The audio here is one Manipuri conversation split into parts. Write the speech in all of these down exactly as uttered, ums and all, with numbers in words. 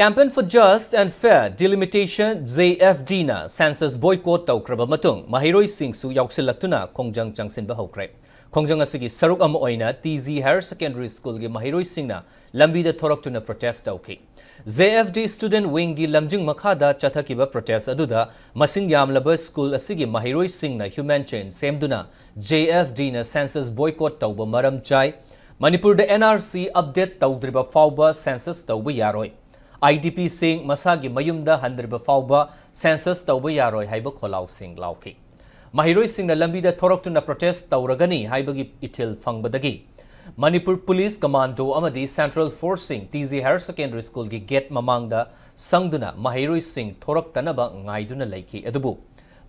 Campaign for Just and Fair Delimitation, J F D ꯅ census boycott ꯇꯧꯈ꯭ꯔꯕ ꯃꯇꯨꯡ, ꯃꯍꯩꯔꯣꯏꯁꯤꯡꯁꯨ ꯌꯥꯎꯁꯤꯜꯂꯛꯇꯨꯅ ꯈꯣꯡꯖꯪ ꯆꯪꯁꯤꯟꯕ ꯍꯧꯈ꯭ꯔꯦ꯫ ꯈꯣꯡꯖꯪ ꯑꯁꯤꯒꯤ ꯁꯔꯨꯛ ꯑꯃ ꯑꯣꯏꯅ T G Higher Secondary School ꯒꯤ ꯃꯍꯩꯔꯣꯏꯁꯤꯡꯅ ꯂꯝꯕꯤꯗ ꯊꯣꯔꯛꯇꯨꯅ protest ꯇꯧꯈꯤ꯫ J F D student wing ꯒꯤ ꯂꯝꯖꯤꯡ ꯃꯈꯥꯗ ꯆꯠꯊꯈꯤꯕ protest ꯑꯗꯨꯗ ꯃꯁꯤꯡ ꯌꯥꯝꯂꯕ school ꯑꯁꯤꯒꯤ ꯃꯍꯩꯔꯣꯏꯁꯤꯡꯅ human chain ꯁꯦꯝꯗꯨꯅ J F D ꯅ census boycott ꯇꯧꯕ ꯃꯔꯝ ꯆꯥꯏ꯫ ꯃꯅꯤꯄꯨꯔꯗ N R C update ꯇꯧꯗ꯭ꯔꯤꯕ ꯐꯥꯎꯕ census ꯇꯧꯕ ꯌꯥꯔꯣꯏ꯫ I D P ꯁꯤꯡ ꯃꯁꯥꯒꯤ ꯃꯌꯨꯝꯗ ꯍꯟꯗ꯭ꯔꯤꯕ ꯐꯥꯎꯕ census ꯇꯧꯕ ꯌꯥꯔꯣꯏ ꯍꯥꯏꯕ ꯈꯣꯜꯂꯥꯎꯁꯤꯡ ꯂꯥꯎꯈꯤ꯫ ꯃꯍꯩꯔꯣꯏꯁꯤꯡꯅ ꯂꯝꯕꯤꯗ ꯊꯣꯔꯛꯇꯨꯅ protest ꯇꯧꯔꯒꯅꯤ ꯍꯥꯏꯕꯒꯤ ꯏꯊꯤꯜ ꯐꯪꯕꯗꯒꯤ ꯃꯅꯤꯄꯨꯔ police commando ꯑꯃꯗꯤ central force ꯁꯤꯡ T G Higher Secondary School ꯒꯤ gate ꯃꯃꯥꯡꯗ ꯁꯪꯗꯨꯅ ꯃꯍꯩꯔꯣꯏꯁꯤꯡ ꯊꯣꯔꯛꯇꯅꯕ ꯉꯥꯏꯗꯨꯅ ꯂꯩꯈꯤ꯫ ꯑꯗꯨꯕꯨ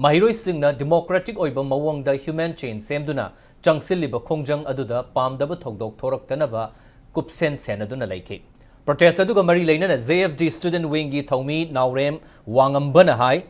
ꯃꯍꯩꯔꯣꯏꯁꯤꯡꯅ democratic ꯑꯣꯏꯕ ꯃꯑꯣꯡꯗ human chain ꯁꯦꯝꯗꯨꯅ ꯆꯪꯁꯤꯜꯂꯤꯕ ꯈꯣꯡꯖꯪ ꯑꯗꯨꯗ ꯄꯥꯝꯗꯕ ꯊꯧꯗꯣꯛ ꯊꯣꯔꯛꯇꯅꯕ ꯀꯨꯞꯁꯦꯟ ꯁꯦꯟꯅꯗꯨꯅ ꯂꯩꯈꯤ꯫ Protest ꯑꯗꯨꯒ ꯃꯔꯤ ꯂꯩꯅꯅ J F D student wing ꯒꯤ ꯊꯧꯃꯤ ꯅꯥꯎꯔꯦꯝ ꯋꯥꯉꯝꯕꯅ ꯍꯥꯏ,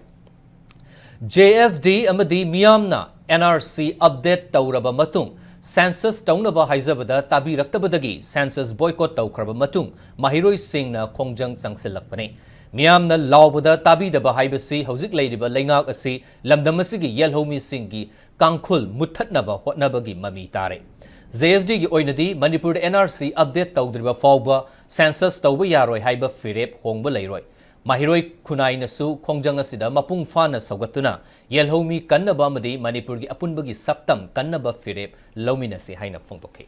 J F D ꯑꯃꯗꯤ ꯃꯤꯌꯥꯝꯅ N R C update ꯇꯧꯔꯕ ꯃꯇꯨꯡ census ꯇꯧꯅꯕ ꯍꯥꯏꯖꯕꯗ ꯇꯥꯕꯤꯔꯛꯇꯕꯗꯒꯤ census boycott ꯇꯧꯈ꯭ꯔꯕ ꯃꯇꯨꯡ ꯃꯍꯩꯔꯣꯏꯁꯤꯡꯅ ꯈꯣꯡꯖꯪ ꯆꯪꯁꯤꯜꯂꯛꯄꯅꯤ꯫ ꯃꯤꯌꯥꯝꯅ ꯂꯥꯎꯕꯗ ꯇꯥꯕꯤꯗꯕ ꯍꯥꯏꯕꯁꯤ ꯍꯧꯖꯤꯛ ꯂꯩꯔꯤꯕ ꯂꯩꯉꯥꯛ ꯑꯁꯤ ꯂꯝꯗꯝ ꯑꯁꯤꯒꯤ ꯌꯦꯜꯍꯧꯃꯤꯁꯤꯡꯒꯤ ꯀꯥꯡꯈꯨꯜ ꯃꯨꯠꯊꯠꯅꯕ ꯍꯣꯠꯅꯕꯒꯤ ꯃꯃꯤ ꯇꯥꯔꯦ꯫ J F D ꯒꯤ ꯑꯣꯏꯅꯗꯤ ꯃꯅꯤꯄꯨꯔꯗ N R C update ꯇꯧꯗ꯭ꯔꯤꯕ ꯐꯥꯎꯕ census ꯇꯧꯕ ꯌꯥꯔꯣꯏ ꯍꯥꯏꯕ ꯐꯤꯔꯦꯞ ꯍꯣꯡꯕ ꯂꯩꯔꯣꯏ꯫ ꯃꯍꯩꯔꯣꯏ ꯈꯨꯟꯅꯥꯏꯅꯁꯨ ꯈꯣꯡꯖꯪ ꯑꯁꯤꯗ ꯃꯄꯨꯡ ꯐꯥꯅ ꯁꯧꯒꯠꯇꯨꯅ ꯌꯦꯜꯍꯧꯃꯤ ꯀꯟꯅꯕ ꯑꯃꯗꯤ ꯃꯅꯤꯄꯨꯔꯒꯤ ꯑꯄꯨꯟꯕꯒꯤ ꯁꯛꯇꯝ ꯀꯟꯅꯕ ꯐꯤꯔꯦꯞ ꯂꯧꯃꯤꯟꯅꯁꯤ ꯍꯥꯏꯅ ꯐꯣꯡꯗꯣꯛꯈꯤ꯫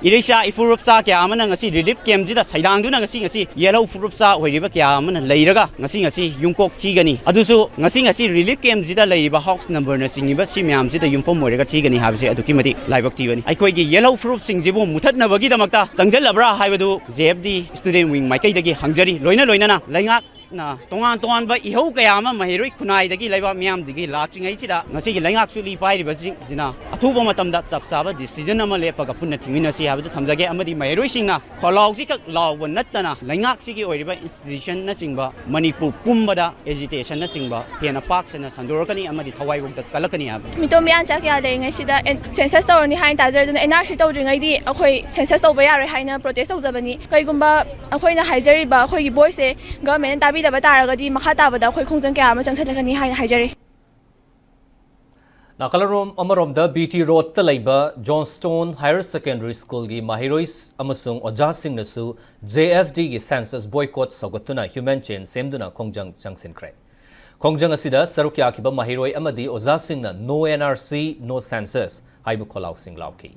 ꯏꯔꯩꯆꯥ ꯏꯐꯨꯔꯨꯞꯆꯥ ꯀꯌꯥ ꯑꯃꯅ ꯉꯁꯤ relief camp ꯁꯤꯗ ꯁꯩꯗꯥꯡꯗꯨꯅ ꯉꯁꯤ, ꯉꯁꯤ ꯌꯦꯜꯍꯧ ꯐꯨꯔꯨꯞꯆꯥ ꯑꯣꯏꯔꯤꯕ ꯀꯌꯥ ꯑꯃꯅ ꯂꯩꯔꯒ ꯉꯁꯤ, ꯉꯁꯤ ꯌꯨꯝꯀꯣꯛ ꯊꯤꯒꯅꯤ꯫ ꯑꯗꯨꯁꯨ ꯉꯁꯤ, ꯉꯁꯤ relief camp ꯁꯤꯗ ꯂꯩꯔꯤꯕ house number ꯅꯆꯤꯡꯉꯤꯕ ꯁꯤ ꯃꯌꯥꯝꯁꯤꯗ ꯌꯨꯝꯐꯝ ꯑꯣꯏꯔꯒ ꯊꯤꯒꯅꯤ ꯍꯥꯏꯕꯁꯦ ꯑꯗꯨꯛꯀꯤ ꯃꯇꯤꯛ ꯂꯥꯏꯕꯛ ꯊꯤꯕꯅꯤ꯫ ꯑꯩꯈꯣꯏꯒꯤ ꯌꯦꯜꯍꯧ ꯐꯨꯔꯨꯞꯁꯤꯡꯁꯤꯕꯨ ꯃꯨꯊꯠꯅꯕꯒꯤꯗꯃꯛꯇ ꯆꯪꯁꯤꯜꯂꯕ꯭ꯔꯥ ꯍꯥꯏꯕꯗꯨ J F D student wing ꯃꯥꯏꯀꯩꯗꯒꯤ ꯍꯪꯖꯔꯤ꯫ ꯂꯣꯏꯅ ꯂꯣꯏꯅꯅ ꯂꯩꯉꯥꯛ ꯅ ꯇꯣꯉꯥꯟ ꯇꯣꯉꯥꯟꯕ ꯏꯍꯧ ꯀꯌꯥ ꯑꯃ ꯃꯍꯩꯔꯣꯏ ꯈꯨꯟꯅꯥꯏꯗꯒꯤ ꯂꯩꯕꯥꯛ ꯃꯤꯌꯥꯝꯗꯒꯤ ꯂꯥꯛꯇ꯭ꯔꯤꯉꯩꯁꯤꯗ, ꯉꯁꯤꯒꯤ ꯂꯩꯉꯥꯛ ꯆꯨꯂꯤ ꯄꯥꯏꯔꯤꯕꯁꯤꯡꯁꯤꯅ ꯑꯊꯨꯕ ꯃꯇꯝꯗ ꯆꯞ ꯆꯥꯕ decision ꯑꯃ ꯂꯦꯞꯄꯒ ꯄꯨꯟꯅ ꯊꯤꯡꯃꯤꯟꯅꯁꯤ ꯍꯥꯏꯕꯗꯨ ꯊꯝꯖꯒꯦ꯫ ꯑꯃꯗꯤ ꯃꯍꯩꯔꯣꯏꯁꯤꯡꯅ ꯈꯣꯜꯂꯥꯎꯁꯤꯈꯛ ꯂꯥꯎꯕ ꯅꯠꯇꯅ ꯂꯩꯉꯥꯛꯁꯤꯒꯤ ꯑꯣꯏꯔꯤꯕ institutionꯅꯆꯤꯡꯕ ꯃꯅꯤꯄꯨꯔ ꯄꯨꯝꯕꯗ agitationꯅꯆꯤꯡꯕ ꯍꯦꯟꯅ ꯄꯥꯛ ꯁꯟꯅ ꯁꯟꯗꯣꯔꯛꯀꯅꯤ ꯑꯃꯗꯤ ꯊꯋꯥꯏꯕꯨꯛꯇ ꯀꯜꯂꯛꯀꯅꯤ ꯍꯥꯏꯕ꯫ ꯃꯤꯇꯣꯝ ꯃꯤꯌꯥꯟꯆꯥ ꯀꯌꯥ ꯂꯩꯔꯤꯉꯩꯁꯤꯗ ꯑꯦꯟ-, census ꯇꯧꯔꯅꯤ ꯍꯥꯏꯅ ꯇꯥꯖꯔꯗꯨꯅ N R C ꯇꯧꯗ꯭ꯔꯤꯉꯩꯗꯤ ꯑꯩꯈꯣꯏ census ꯇꯧꯕ ꯌꯥꯔꯣꯏ ꯍꯥꯏꯅ protest ꯇꯧꯖꯕꯅꯤ꯫ ꯀꯩꯒꯨꯝꯕ ꯑꯩꯈꯣꯏꯅ ꯍꯥꯏꯖꯔꯤꯕ ꯑꯩꯈꯣꯏꯒꯤ voiceꯁꯦ governmentꯅ ꯇꯥꯕꯤꯗꯕ ꯇꯥꯔꯒꯗꯤ ꯃꯈꯥ ꯇꯥꯕꯗ ꯑꯩꯈꯣꯏ ꯈꯣꯡꯖꯪ ꯀꯌꯥ ꯑꯃ ꯆꯪꯁꯤꯜꯂꯛꯀꯅꯤ ꯍꯥꯏꯅ ꯍꯥꯏꯖꯔꯤ꯫ ꯅꯥꯀꯜꯂꯣꯝ ꯑꯃꯔꯣꯝꯗ B T Roadꯇ ꯂꯩꯕ Johnstone Higher Secondary Schoolꯒꯤ ꯃꯍꯩꯔꯣꯏ ꯑꯃꯁꯨꯡ ꯑꯣꯖꯥꯁꯤꯡꯅꯁꯨ J F Dꯒꯤ census boycott ꯁꯧꯒꯠꯇꯨꯅ human chain ꯁꯦꯝꯗꯨꯅ ꯈꯣꯡꯖꯪ ꯆꯪꯁꯤꯟꯈ꯭ꯔꯦ꯫ ꯈꯣꯡꯖꯪ ꯑꯁꯤꯗ ꯁꯔꯨꯛ ꯌꯥꯈꯤꯕ ꯃꯍꯩꯔꯣꯏ ꯑꯃꯗꯤ ꯑꯣꯖꯥꯁꯤꯡꯅ "No N R C, no census" ꯍꯥꯏꯕ ꯈꯣꯜꯂꯥꯎꯁꯤꯡ ꯂꯥꯎꯈꯤ꯫